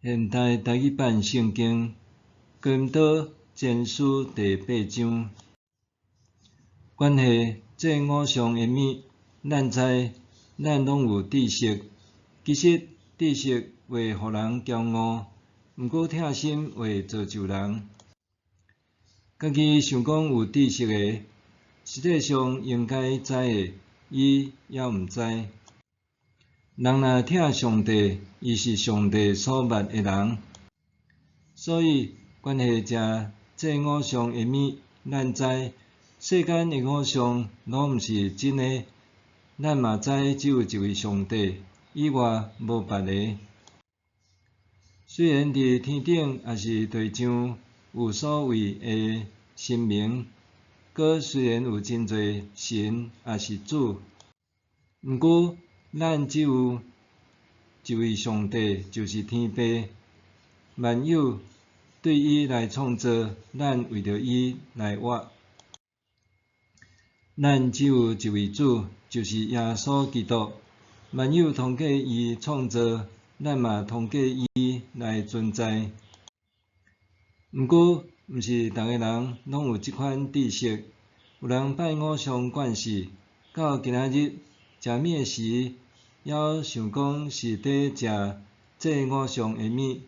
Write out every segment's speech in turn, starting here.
現代台語版聖經《哥林多前書》第八章，關係祭偶像的物，咱知咱攏有知識。其實知識會予人驕傲，毋過疼心會造就人。家己想講有知識的，實際上應該知的，伊猶毋知。人若疼上帝，伊是上帝所捌的人。所以，關係食祭偶像的物，咱知世間的偶像攏毋是真的。咱嘛知只有一位上帝，以外無別个。雖然佇天頂抑是地上有所謂的神明，閣雖然有真濟神抑是主，毋過咱只有一位上帝，就是天父。萬有對伊來創造，咱為著伊來活。咱只有一位主，就是耶穌基督。萬有通過伊創造，咱嘛通過伊來存在。毋過，毋是逐個人攏有這款知識。有人拜偶像慣勢，到今仔日食物的時，猶想講是佇食祭偶像的物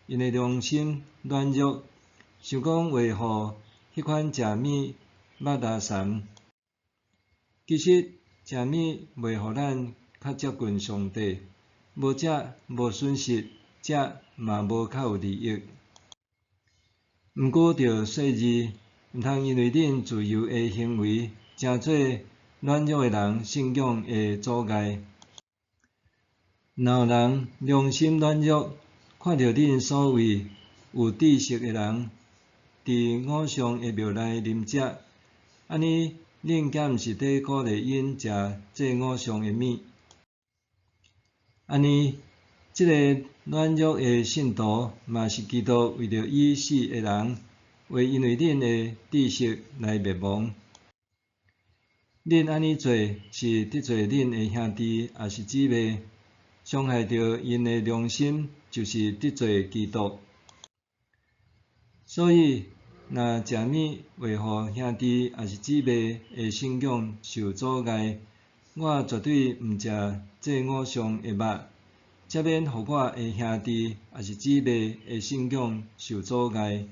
，𪜶的良心軟弱，想講會予彼款食物肉焦蟳。其實，食物袂予咱較接近上帝，無食無損失，食嘛無較有利益。毋過著細膩，毋通因為恁自由的行為，成做軟弱的人信仰的阻礙。若有人良心軟弱，看著恁所謂有知識的人，佇偶像的廟內啉食，按呢，恁敢毋是佇鼓勵𪜶食祭偶像的物？按呢，這个軟弱的信徒，嘛是基督為著伊死的人，會因為恁的知識來滅亡。恁按呢做，是得罪恁的兄弟抑是姊妹，傷害著𪜶的良心，就是得罪基督。所以，若食物會予兄弟抑是姊妹的信仰受阻礙，我絕對毋食祭偶像的肉，才免予我的兄弟抑是姊妹的信仰受阻礙。